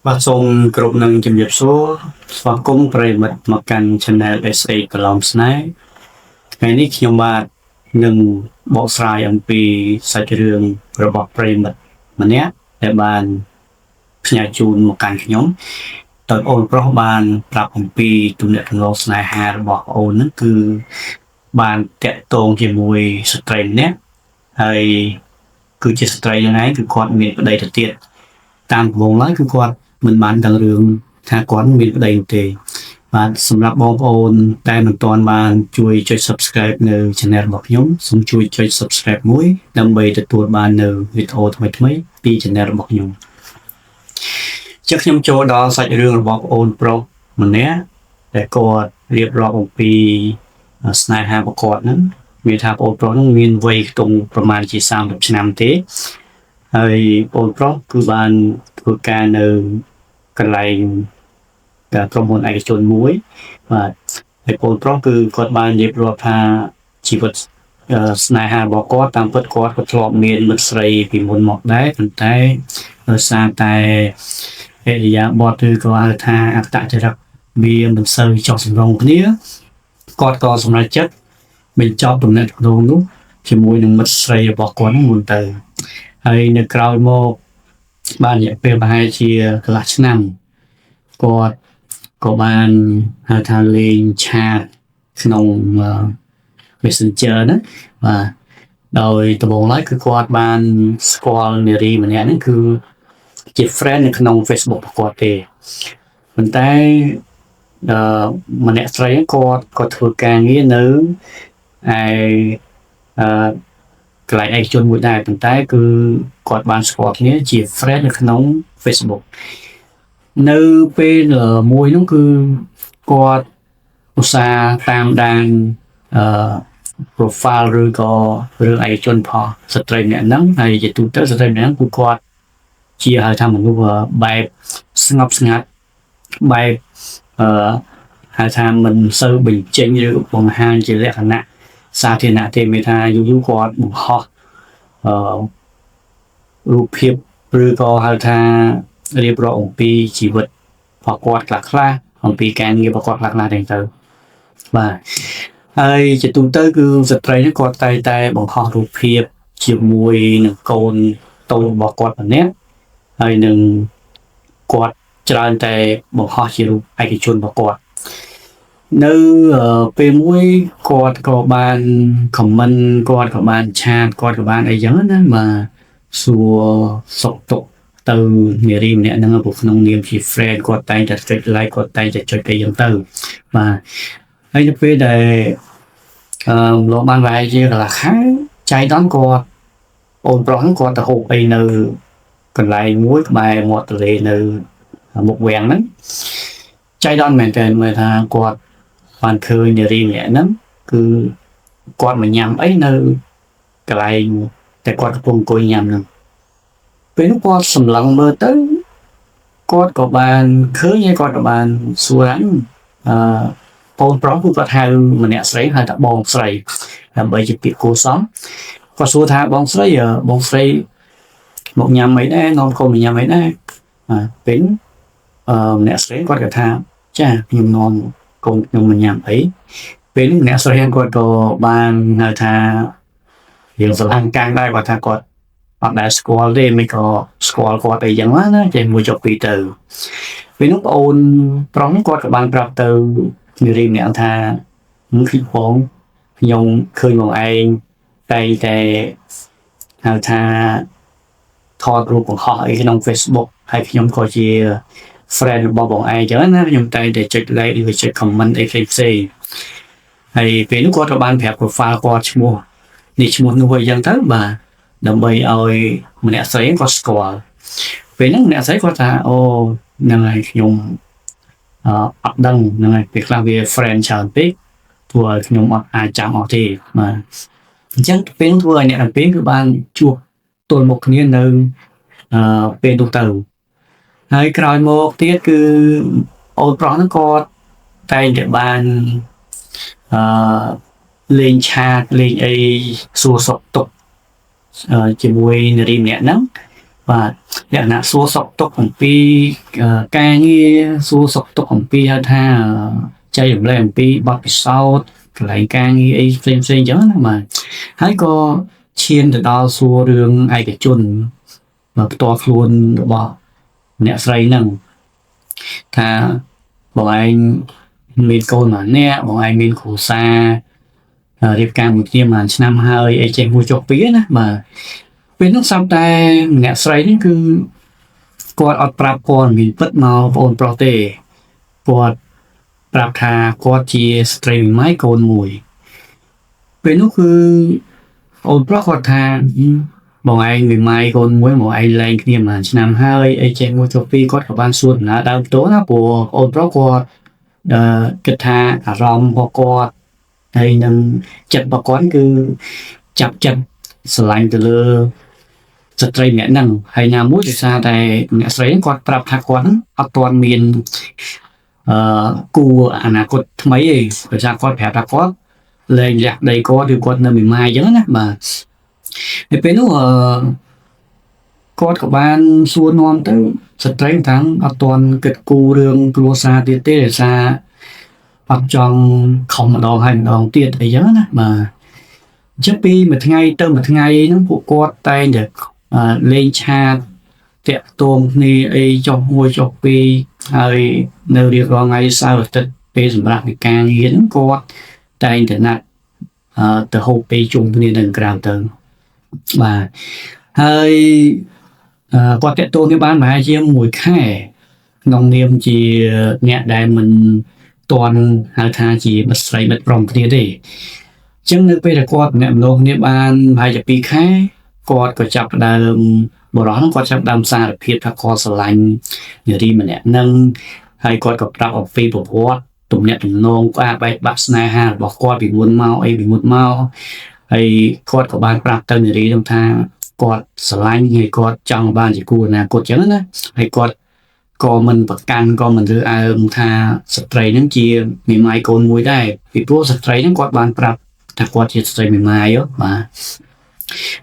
បាទសូមគោរពនឹងជំរាបសួរស្វាគមន៍ប្រិយមិត្តមកកាន់ Channel SA កឡោមស្នេហ៍ថ្ងៃនេះខ្ញុំបាទនឹងបកស្រាយអំពីសាច់រឿងរបស់ប្រិយមិត្តម្នាក់ដែលបានផ្ញើជូនមកកាន់ខ្ញុំដោយអូនប្រុសបានប្រាប់អំពីទំនាក់ទំនងស្នេហារបស់អូនហ្នឹងគឺបានតាក់ទងជាមួយស្ត្រីម្នាក់ហើយគឺជាស្ត្រីហ្នឹងឯងគឺគាត់មានប្តីទៅទៀត តាមដំបូងឡើយគឺគាត់មិនបានដឹងរឿងថាគាត់មានប្តីនោះទេបាទសម្រាប់បងប្អូនដែលមិនទាន់បានជួយចុច Subscribe នៅ Channel របស់ខ្ញុំសូមជួយចុច Subscribe មួយដើម្បីទទួលបាននៅវីដេអូថ្មីៗពី Channel របស់ខ្ញុំចឹងខ្ញុំចូលដល់សាច់រឿងរបស់បងប្រុសម្នាក់ដែលគាត់រៀបរាប់អំពីស្នេហារបស់គាត់ហ្នឹងមានថាបងប្រុសហ្នឹងមានវ័យខ្ទង់ប្រហែលជា30ឆ្នាំទេ ហើយបងប្រុសគឺបានធ្វើការនៅកន្លែងក្រុមហ៊ុនឯកជនមួយបាទហើយបងប្រុសគឺគាត់បានរៀបរាប់ថាជីវិតស្នេហារបស់គាត់តាមពិតគាត់ក៏ធ្លាប់មានមិត្តស្រីពីមុនមកដែរប៉ុន្តែដោយសារតែឥរិយាបថឬក៏ហៅថាអត្តចរិតវាមិនសូវចុះសម្រុងគ្នាគាត់ក៏សម្រេចចិត្តបញ្ចប់ទំនាក់ទំនងនោះជាមួយនឹងមិត្តស្រីរបស់គាត់ហ្នឹងមុនទៅ ហើយនៅក្រោយមកបានរយៈពេលប្រហែលជាកន្លះឆ្នាំគាត់ក៏បានហៅថាលេង chat ក្នុង Messenger ណាបាទដោយដំបូងឡើយគឺគាត់បានស្គាល់នារីម្នាក់ហ្នឹងគឺជា friend នៅក្នុង Facebook របស់គាត់ទេប៉ុន្តែអឺម្នាក់ស្រីហ្នឹងគាត់ក៏ធ្វើការងារនៅឯអឺ កន្លែងឯកជនមួយដែរប៉ុន្តែគឺគាត់បានស្គាល់គ្នាជា friend នៅក្នុង Facebook នៅពេលមួយនោះគឺគាត់ឧស្សាហ៍តាមដានអឺ profile ឬក៏រឿងឯកជនផងស្ត្រីម្នាក់ហ្នឹងហើយជាទូទៅស្ត្រីម្នាក់ហ្នឹងគឺគាត់ជាហៅថាមនុស្សបែបស្ងប់ស្ងាត់បែបអឺហៅថាមិនសូវបញ្ចេញឬបង្ហាញជាលក្ខណៈសាធារណៈទេមានថាយូរៗគាត់បង្ហោះអឺរូបភាពឬក៏ហៅថារៀបរាប់អំពីជីវិតរបស់គាត់ខ្លះខ្លះៗអំពីការងាររបស់គាត់ខ្លះខ្លះៗទាំងទៅបាទហើយជាទូទៅគឺស្ត្រីនេះគាត់តែងតែបង្ហោះរូបភាពជាមួយនឹងកូនតូចរបស់គាត់ម្នាក់ហើយនឹងគាត់ច្រើនតែបង្ហោះជារូបឯកជនរបស់គាត់ នៅពេលមួយគាត់ក៏បាន comment គាត់ក៏បាន chat គាត់ក៏បានអីចឹងណាបាទសួរសុខទុក្ខទៅនារីម្នាក់ហ្នឹងព្រោះក្នុងនាមជា friend គាត់តែងតែចុច like គាត់តែងតែចុចអីចឹងទៅបាទហើយនៅពេលដែលអឺលោកបានប្រហែលជាកន្លះខែចៃដន្យគាត់អូនប្រុសហ្នឹងគាត់ទៅហូបអីនៅកន្លែងមួយក្បែរមាត់ទន្លេនៅមុខវាំងហ្នឹងចៃដន្យមែនតើមើលថាគាត់ បានឃើញនារីម្នាក់ហ្នឹងគឺគាត់មកញ៉ាំអីនៅកន្លែងតែគាត់កំពុងអង្គុយញ៉ាំហ្នឹងពេលនោះគាត់សម្លឹងមើលទៅគាត់ក៏បានឃើញហើយគាត់ក៏បានសួរថាអឺបងប្រុសគឺគាត់ហៅម្នាក់ស្រីហៅថាបងស្រីដើម្បីជាពាក្យគួរសមគាត់សួរថាបងស្រីបងស្រីមកញ៉ាំអីដែរនាំកូនមកញ៉ាំអីដែរបាទពេលអឺម្នាក់ស្រីគាត់ក៏ថាចាខ្ញុំនាំកូនខ្ញុំមកញ៉ាំអីពេលនេះម្នាក់ស្រីគាត់ក៏បានហៅថារៀងស្រឡាញ់កាំងដែរគាត់ថាគាត់អត់ដែលស្គាល់ទេមិនក៏ស្គាល់គាត់អីចឹងណាចេះមួយចុះពីរទៅពេលនោះប្អូនប្រុសនោះគាត់ក៏បានប្រាប់ទៅនារីម្នាក់ថាខ្ញុំបងខ្ញុំឃើញបងឯងតែងតែហៅថាថតរូបបង្ហោះអីក្នុង Facebook ហើយខ្ញុំក៏ជា friend របស់បងឯងចឹងណាខ្ញុំតែងតែចុច like ឬក៏ចុច comment អីផ្សេងផ្សេងហើយពេលនោះគាត់ក៏បានប្រាប់ profile គាត់ឈ្មោះនេះឈ្មោះនោះអីចឹងទៅបាទដើម្បីឲ្យម្នាក់ស្រីគាត់ស្គាល់ពេលហ្នឹងម្នាក់ស្រីគាត់ថាអូហ្នឹងហើយខ្ញុំអឺអត់ដឹងហ្នឹងហើយពេលខ្លះវា friend ច្រើនពេកធ្វើឲ្យខ្ញុំអត់អាចចាំអស់ទេបាទអញ្ចឹងពេលធ្វើឲ្យអ្នកទាំងពីរគឺបានជួបទល់មុខគ្នានៅអឺពេលនោះទៅហើយក្រោយមកទៀតគឺអូនប្រុសហ្នឹងគាត់តែងតែបានអឺលេង chat លេងអីសួរសុខទុក្ខជាមួយនារីម្នាក់ហ្នឹង បាទលក្ខណៈសួរសុខទុក្ខអំពីការងារសួរសុខទុក្ខអំពីហៅថាចែករំលែកអំពីបទពិសោធន៍កន្លែងការងារអីផ្សេងផ្សេងអញ្ចឹងណាបាទហើយក៏ឈានទៅដល់សួររឿងឯកជនផ្ទាល់ខ្លួនរបស់អ្នកស្រីហ្នឹងថាបងឯងមានកូនម្នាក់បងឯងមានគ្រួសាររៀបការមួយគ្នាមួយឆ្នាំហើយអីចេះមួយចុះពីរណាបាទពេលនោះស្រាប់តែអ្នកស្រីនេះគឺគាត់អត់ប្រាប់ព័ត៌មានពិតមកបងប្រុសទេគាត់ប្រាប់ថាគាត់ជាស្ត្រីមីម៉ាយកូនមួយពេលនោះគឺអូនប្រុសគាត់ថាបងឯងមីម៉ាយកូនមួយបងឯងលែងគ្នាមួយឆ្នាំហើយអីចេះមួយចុះពីរគាត់ក៏បានសួរដំណើរដើមតូណាព្រោះអូនប្រុសគាត់គិតថាអារម្មណ៍របស់គាត់ហើយនឹងចិត្តរបស់គាត់គឺចាប់ចិត្តស្រឡាញ់ទៅលើស្ត្រីម្នាក់ហ្នឹងហើយណាមួយដោយសារតែអ្នកស្រីហ្នឹងគាត់ប្រាប់ថាគាត់ហ្នឹងអត់ទាន់មានគូអនាគតថ្មីទេដោយសារគាត់ប្រាប់ថាគាត់លែងលះដីគាត់ឬគាត់នៅមីម៉ាយអញ្ចឹងណាបាទនៅពេលនោះគាត់ក៏បានសួរនាំទៅស្ត្រីទាំងអត់ទាន់គិតគូររឿងគ្រួសារទៀតទេដោយសារអត់ចង់ខំម្ដងហើយម្ដងទៀតអីចឹងណាបាទអញ្ចឹងពីមួយថ្ងៃទៅមួយថ្ងៃហ្នឹងពួកគាត់តែងតែលេងឆាតតាក់ទងគ្នាអីចុះមួយចុះពីរហើយនៅរៀងរាល់ថ្ងៃសៅរ៍អាទិត្យពេលសម្រាប់ពីការងារហ្នឹងគាត់តែងតែណាត់ទៅហូបពេលជុំគ្នានៅក្រៅទៅបាទហើយគាត់តាក់ទងគ្នាបានប្រហែលជាមួយខែក្នុងនាមជាអ្នកដែលមិនទាន់ហៅថាជាមិត្តស្រីមិត្តប្រុសគ្នាទេអញ្ចឹងនៅពេលដែលគាត់អ្នកម្ដងគ្នាបានប្រហែលជា2ខែគាត់ក៏ចាប់ផ្ដើមបុរសហ្នឹងគាត់ចាប់ផ្ដើមសារភាពថាគាត់ស្រឡាញ់នារីម្នាក់ហ្នឹងហើយគាត់ក៏ប្រាប់អំពីប្រវត្តិទំនាក់ទំនងក្អាកបែកបាក់ស្នេហារបស់គាត់ពីមុនមកអីពីមុនមកហើយគាត់ក៏បានប្រាប់ទៅនារីហ្នឹងថាគាត់ស្រឡាញ់ហើយគាត់ចង់បានជាគូអនាគតអញ្ចឹងណាហើយគាត់ក៏មិនប្រកាន់ក៏មិនរើសអើងថាស្ត្រីហ្នឹងជាមេម៉ាយកូនមួយដែរពីព្រោះស្ត្រីហ្នឹងគាត់បានប្រាប់ថាគាត់ជាស្ត្រីមេម៉ាយបាទ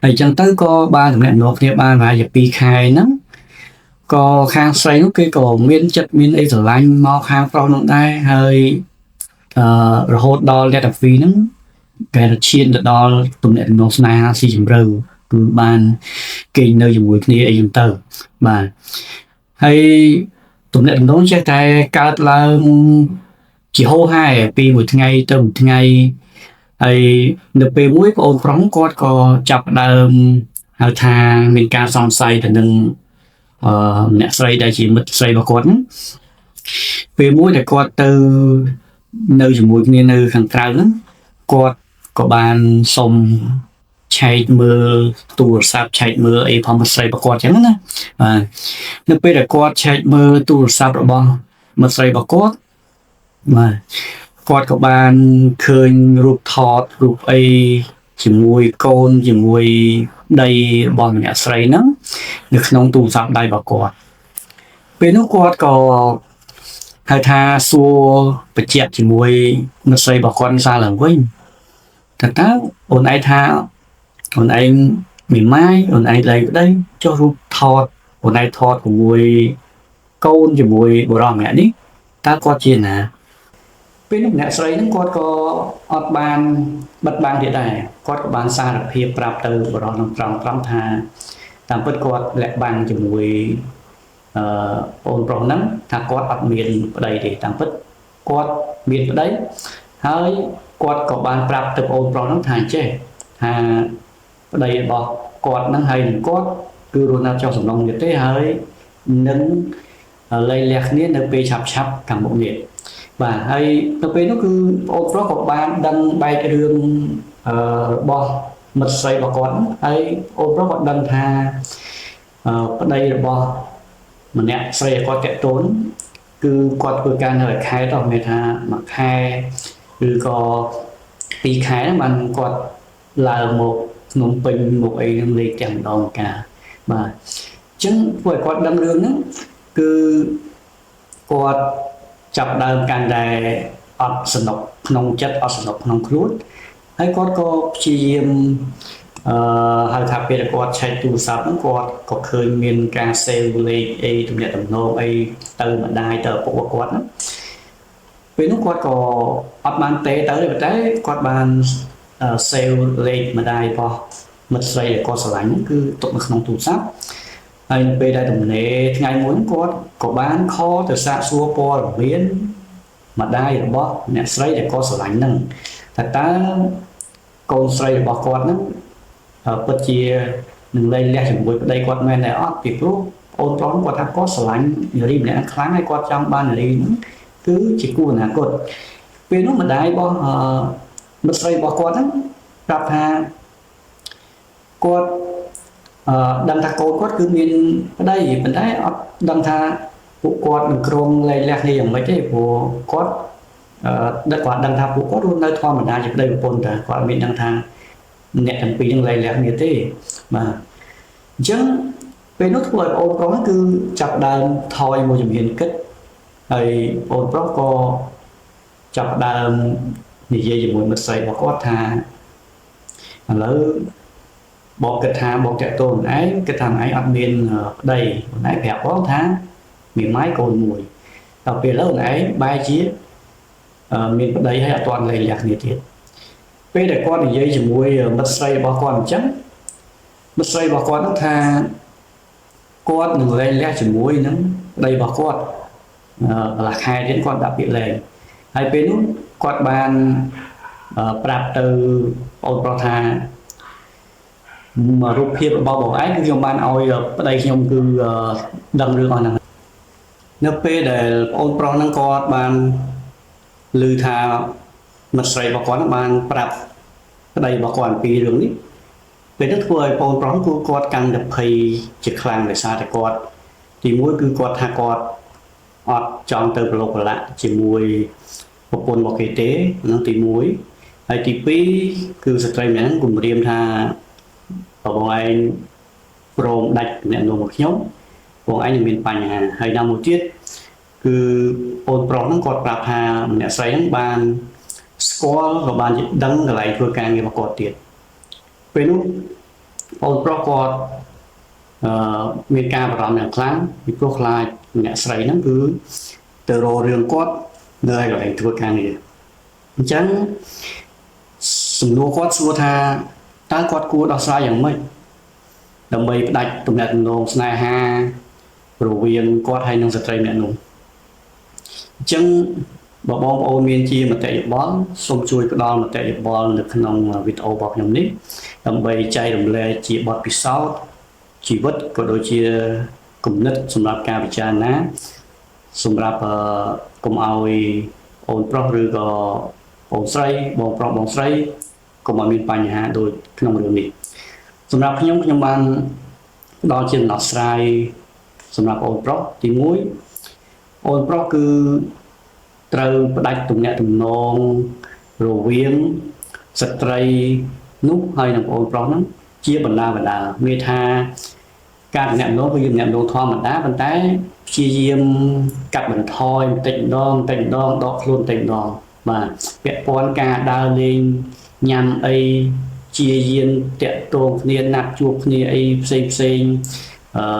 ហើយអញ្ចឹងទៅក៏បានទំនាក់ទំនងគ្នាបានប្រហែលជា2ខែហ្នឹងក៏ខាងស្រីនោះគេក៏មានចិត្តមានអីស្រឡាញ់មកខាងប្រុសនោះដែរហើយរហូតដល់អ្នកទាំងពីរហ្នឹងគេឈានទៅដល់ទំនាក់ទំនងស្នេហាស៊ីជម្រៅគឺបានគេងនៅជាមួយគ្នាអីចឹងទៅបាទហើយទំនាក់ទំនងចេះតែកើតឡើងជាហូរហែពីមួយថ្ងៃទៅមួយថ្ងៃហើយនៅពេលមួយបងប្រុសគាត់ក៏ចាប់ផ្ដើមហៅថាមានការសង្ស័យទៅនឹងអ្នកស្រីដែលជាមិត្តស្រីរបស់គាត់ហ្នឹងពេលមួយដែលគាត់ទៅនៅជាមួយគ្នានៅខាងក្រៅហ្នឹងគាត់ក៏បានសុំឆែកមើលទូរស័ព្ទឆែកមើលអីផងមិត្តស្រីរបស់គាត់ចឹងណាបាទនៅពេលដែលគាត់ឆែកមើលទូរស័ព្ទរបស់មិត្តស្រីរបស់គាត់បាទគាត់ក៏បានឃើញរូបថតរូបអីជាមួយកូនជាមួយដីរបស់អ្នកស្រីហ្នឹងនៅក្នុងទូរស័ព្ទដៃរបស់គាត់ពេលនោះគាត់ក៏ហៅថាសួរបញ្ជាក់ជាមួយមិត្តស្រីរបស់គាត់សារឡើងវិញថាតើអូនឯងថាអូនឯងមីម៉ាយអូនឯងលែងប្តីចុះរូបថតអូនឯងថតជាមួយកូនជាមួយបុរសម្នាក់នេះតើគាត់ជាណាពេលនោះអ្នកស្រីហ្នឹងគាត់ក៏អត់បានបិទបាំងទៀតដែរគាត់ក៏បានសារភាពប្រាប់ទៅបុរសហ្នឹងត្រង់ថាតាមពិតគាត់លាក់បាំងជាមួយបងប្រុសហ្នឹងថាគាត់អត់មានប្តីទេតាមពិតគាត់មានប្តីហើយគាត់ក៏បានប្រាប់ទៅបងប្រុសហ្នឹងថាចេះថាប្តីរបស់គាត់ហ្នឹងហើយនឹងគាត់គឺរស់នៅចុះសំឡុងទៀតទេហើយនឹងលែងលះគ្នានៅពេលឆាប់ៗខាងមុខនេះបាទហើយទៅពេលនោះគឺបងប្រុសក៏បានដឹងបែករឿងរបស់មិត្តស្រីរបស់គាត់ហើយបងប្រុសក៏ដឹងថាប្តីរបស់ម្នាក់ស្រីគាត់តាក់ទងគឺគាត់ធ្វើការនៅឯខេត្តអស់មានថាមួយខែឬក៏2ខែហ្នឹងបានគាត់ឡើងមកភ្នំពេញមកអីហ្នឹងលេខទាំងម្ដងកាបាទអញ្ចឹងធ្វើឲ្យគាត់ដឹងរឿងហ្នឹងគឺគាត់ចាប់ដើមកាន់តែអត់សនុកក្នុងចិត្តអត់សនុកក្នុងខ្លួនហើយគាត់ក៏ព្យាយាម អឺហៅថាពេលដែលគាត់ឆែកទូរស័ព្ទហ្នឹងគាត់ក៏ឃើញមានការ save លេខអីទំនាក់ទំនងអីទៅម្ដាយទៅឪពុករបស់គាត់ហ្នឹងពេលនោះគាត់ក៏អត់បានទេទៅទេប៉ុន្តែគាត់បាន save លេខម្ដាយរបស់មិត្តស្រីដែលគាត់ស្រឡាញ់ហ្នឹងគឺទុកនៅក្នុងទូរស័ព្ទហើយនៅពេលដែលទំនេរថ្ងៃមួយហ្នឹងគាត់ក៏បាន call ទៅសាកសួរព័ត៌មានម្ដាយរបស់អ្នកស្រីដែលគាត់ស្រឡាញ់ហ្នឹងថាតើកូនស្រីរបស់គាត់ហ្នឹងពិតជានឹងលែងលះជាមួយប្តីគាត់មែនដែរអត់ពីព្រោះអូនប្រុសគាត់ថាគាត់ស្រឡាញ់នារីម្នាក់ខ្លាំងហើយគាត់ចង់បាននារីហ្នឹងគឺជាគូអនាគតពេលនោះម្ដាយរបស់មិត្តស្រីរបស់គាត់ហ្នឹងប្រាប់ថាគាត់អឺដឹងថាកូនគាត់គឺមានប្តីប៉ុន្តែអត់ដឹងថាពួកគាត់នឹងគ្រងលែងលះគ្នាយ៉ាងម៉េចទេព្រោះគាត់អឺដឹកគាត់ដឹងថាពួកគាត់រស់នៅធម្មតាជាប្តីប្រពន្ធតែគាត់អត់មានដឹងថាអ្នកទាំងពីរនឹងលែងលះគ្នាទេបាទអញ្ចឹងពេលនោះធ្វើឲ្យបងប្រុសគឺចាប់ដើមថយមួយជំហានគិតហើយបងប្រុសក៏ចាប់ដើមនិយាយជាមួយមិត្តស្រីរបស់គាត់ថាឥឡូវបងគិតថាបងតាក់ទងឯងគិតថាឯងអត់មានប្តីឯងប្រាប់បងថាមានម៉ាយកូនមួយដល់ពេលឥឡូវឯងបែរជាមានប្តីហើយអត់ទាន់លែងលះគ្នាទៀតពេលដែលគាត់និយាយជាមួយមិត្តស្រីរបស់គាត់អញ្ចឹងមិត្តស្រីរបស់គាត់នោះថាគាត់នឹងលែងលះជាមួយនឹងប្តីរបស់គាត់កន្លះខែទៀតគាត់ដាក់ពាក្យលែងហើយពេលនោះគាត់បានប្រាប់ទៅបងប្រុសថារូបភាពរបស់បងឯងគឺខ្ញុំបានឲ្យប្តីខ្ញុំគឺដឹងរឿងអស់ហ្នឹងនៅពេលដែលបងប្រុសហ្នឹងគាត់បានឮថាមិត្តស្រីរបស់គាត់បានប្រាប់ប្តីរបស់គាត់អំពីរឿងនេះពេលនេះធ្វើឲ្យបងប្រុសគឺគាត់កាន់តែភ័យជាខ្លាំងដោយសារតែគាត់ទីមួយគឺគាត់ថាគាត់អត់ចង់ទៅប្រឡូកប្រឡាក់ជាមួយប្រពន្ធរបស់គេទេហ្នឹងទី1ហើយទី2គឺស្ត្រីម្នាក់ហ្នឹងគំរាមថាបងឯងព្រមដាច់ទំនាក់ទំនងរបស់ខ្ញុំបងឯងនឹងមានបញ្ហាហើយដល់មួយទៀតគឺបងប្រុសហ្នឹងគាត់ប្រាប់ថាម្នាក់ស្រីហ្នឹងបានស្គាល់ក៏បានដឹងកន្លែងធ្វើការងាររបស់គាត់ទៀតពេលនោះបងប្រុសគាត់មានការបារម្ភយ៉ាងខ្លាំងពីព្រោះខ្លាចអ្នកស្រីហ្នឹងគឺទៅរករឿងគាត់នៅឯកន្លែងធ្វើការងារអញ្ចឹងសំណួរគាត់សួរថាតើគាត់គួរដោះស្រាយយ៉ាងម៉េចដើម្បីផ្ដាច់ទំនាក់ទំនងស្នេហារវាងគាត់ហើយនិងស្ត្រីម្នាក់នោះអញ្ចឹងបើបងប្អូនមានជាមតិយោបល់សូមជួយផ្ដល់មតិយោបល់នៅក្នុងវីដេអូរបស់ខ្ញុំនេះដើម្បីចែករំលែកជាបទពិសោធន៍ជីវិតក៏ដូចជាគំនិតសម្រាប់ការពិចារណាសម្រាប់កុំឲ្យអូនប្រុសឬក៏អូនស្រីបងប្រុសបងស្រីកុំឲ្យមានបញ្ហាដូចក្នុងរឿងនេះសម្រាប់ខ្ញុំខ្ញុំបានផ្ដល់ជាដំណោះស្រាយសម្រាប់អូនប្រុសទី1អូនប្រុសគឺត្រូវផ្ដាច់ទំនាក់ទំនងរវាងស្ត្រីនោះហើយនិងអូនប្រុសហ្នឹងជាបណ្ដាបណ្ដាមានថាការទំនាក់ទំនងគឺទំនាក់ទំនងធម្មតាប៉ុន្តែព្យាយាមកាត់បន្ថយបន្តិចម្ដងបន្តិចម្ដងដកខ្លួនបន្តិចម្ដងបាទពាក់ព័ន្ធការដើរលេងញ៉ាំអីជាយាមតាក់ទងគ្នាណាត់ជួបគ្នាអីផ្សេងផ្សេង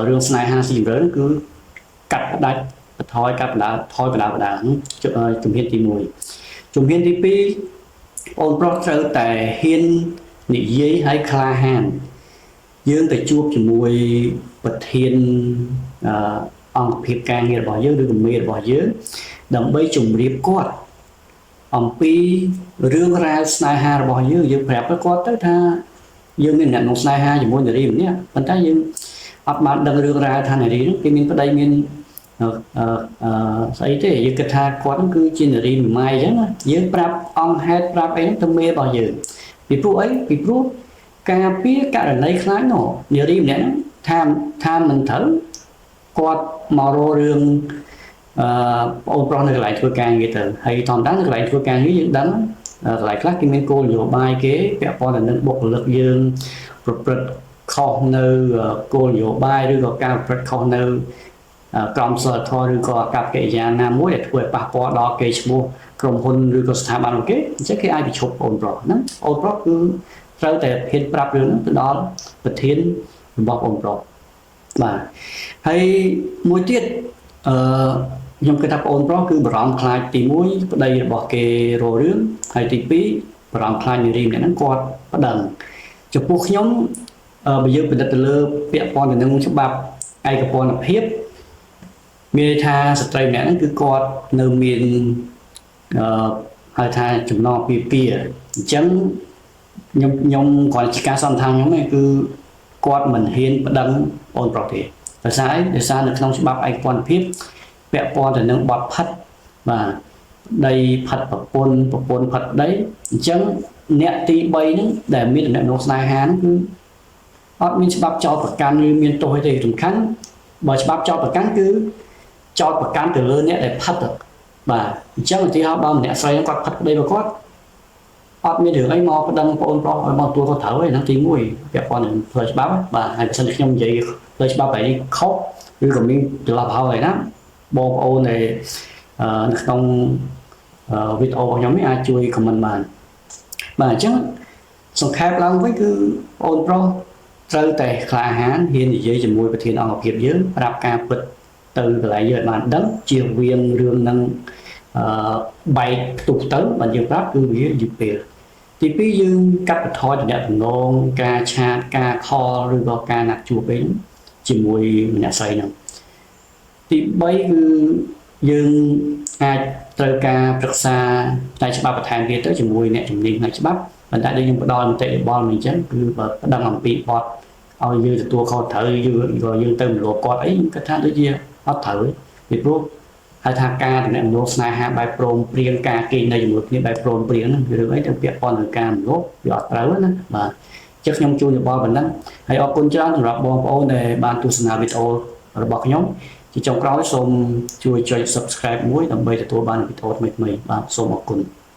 រឿងស្នេហាស៊ីជម្រៅគឺកាត់ផ្ដាច់បន្ថយកាត់បណ្ដាថយបណ្ដាបណ្ដាជំហានទី1ជំហានទី2អូនប្រុសត្រូវតែហ៊ាននិយាយឲ្យក្លាហានយើងទៅជួបជាមួយប្រធានអង្គភាពការងាររបស់យើងឬក៏មេរបស់យើងដើម្បីជម្រាបគាត់អំពីរឿងរ៉ាវស្នេហារបស់យើងយើងប្រាប់គាត់ទៅថាយើងមានអ្នកក្នុងស្នេហាជាមួយនារីម្នាក់ប៉ុន្តែយើងអត់បានដឹងរឿងរ៉ាវថានារីនោះគេមានប្តីមានអឺស្អីទេយើងគិតថាគាត់ហ្នឹងគឺជានារីមួយម៉ាយអញ្ចឹងណាយើងប្រាប់អង្គហេតុប្រាប់អីហ្នឹងទៅមេរបស់យើងពីព្រោះអីពីព្រោះការពារករណីខ្លាចនោះនារីម្នាក់ហ្នឹងថាមិនត្រូវគាត់មករករឿងអឺបងប្រុសនៅកន្លែងធ្វើការងារទៅហើយធម្មតានៅកន្លែងធ្វើការងារយើងដឹងកន្លែងខ្លះគេមានគោលនយោបាយគេពាក់ព័ន្ធទៅនឹងបុគ្គលិកយើងប្រព្រឹត្តខុសនៅគោលនយោបាយឬក៏ការប្រព្រឹត្តខុសនៅក្រមសីលធម៌ឬក៏អាកប្បកិរិយាណាមួយដែលធ្វើឲ្យប៉ះពាល់ដល់កេរ្តិ៍ឈ្មោះក្រុមហ៊ុនឬក៏ស្ថាប័នរបស់គេអញ្ចឹងគេអាចប្រឈប់អូនប្រុសហ្នឹងអូនប្រុសគឺ ត្រូវតែហ៊ានប្រាប់រឿងហ្នឹងទៅដល់ប្រធានរបស់បងប្រុសបាទហើយមួយទៀតអឺខ្ញុំគិតថាបងប្រុសគឺបារម្ភខ្លាចទី1ប្តីរបស់គេរករឿងហើយទី2បារម្ភខ្លាចនារីម្នាក់ហ្នឹងគាត់ប្តឹងចំពោះខ្ញុំបើយើងពិនិត្យទៅលើពាក់ព័ន្ធទៅនឹងច្បាប់ឯកពន្ធភាពមានន័យថាស្ត្រីម្នាក់ហ្នឹងគឺគាត់នៅមានអឺហៅថាចំណងពីពីអញ្ចឹងខ្ញុំខ្ញុំគ្រាន់ជាការសន្និដ្ឋានខ្ញុំឯងគឺគាត់មិនហ៊ានប្តឹងបងប្រុសទេដោយសារអីដោយសារនៅក្នុងច្បាប់ឯកពន្ធភាពពាក់ព័ន្ធទៅនឹងបទផិតបាទដីផិតប្រពន្ធប្រពន្ធផិតដីអញ្ចឹងអ្នកទី3ហ្នឹងដែលមានតំណែងស្នេហាហ្នឹងគឺអត់មានច្បាប់ចោទប្រកាន់ឬមានទោសអីទេសំខាន់បើច្បាប់ចោទប្រកាន់គឺចោទប្រកាន់ទៅលើអ្នកដែលផិតបាទអញ្ចឹងឧទាហរណ៍បើម្នាក់ស្រីគាត់ផិតប្តីរបស់គាត់អត់មានរឿងអីមកប្តឹងបងប្រុសឲ្យមកទទួលខុសត្រូវទេហ្នឹងទី1ពាក់ព័ន្ធនឹងផ្លូវច្បាប់បាទហើយបើសិនជាខ្ញុំនិយាយផ្លូវច្បាប់បែបនេះខុសឬក៏មានចន្លោះប្រហោងអីណាបងប្អូនដែលនៅក្នុងវីដេអូរបស់ខ្ញុំនេះអាចជួយ comment បានបាទអញ្ចឹងសង្ខេបឡើងវិញគឺបងប្រុសត្រូវតែក្លាហានហ៊ាននិយាយជាមួយប្រធានអង្គភាពយើងប្រាប់ការពិតទៅកន្លែងយើងឲ្យបានដឹងជៀសវាងរឿងនឹងអឺបែកផ្ទុះទៅបើយើងប្រាប់គឺវាយឺតពេលទី2យើងកាត់បន្ថយទំនាក់ទំនងការ chat ការ call ឬក៏ការណាត់ជួបអីជាមួយម្នាក់ស្រីហ្នឹងទី3គឺយើងអាចត្រូវការប្រឹក្សាផ្នែកច្បាប់បន្ថែមទៀតទៅជាមួយអ្នកជំនាញផ្នែកច្បាប់ប៉ុន្តែដូចខ្ញុំផ្ដល់មតិយោបល់មកអញ្ចឹងគឺបើប្តឹងអំពីបទឲ្យយើងទទួលខុសត្រូវយើងក៏យើងទៅមលោគាត់អីខ្ញុំគិតថាដូចជាអត់ត្រូវទេពីព្រោះហៅថាការតំណែងស្នេហាបែបព្រមព្រៀងការគេងនៅជាមួយគ្នាបែបព្រមព្រៀងហ្នឹងរឿងអីទៅពាក់ព័ន្ធនឹងការមលោវាអត់ត្រូវណាបាទចឹងខ្ញុំជួយយោបល់ប៉ុណ្ណឹងហើយអរគុណច្រើនសម្រាប់បងប្អូនដែលបានទស្សនាវីដេអូរបស់ខ្ញុំជាចុងក្រោយសូមជួយចុច Subscribe មួយដើម្បីទទួលបានវីដេអូថ្មីៗបាទសូមអរគុណ។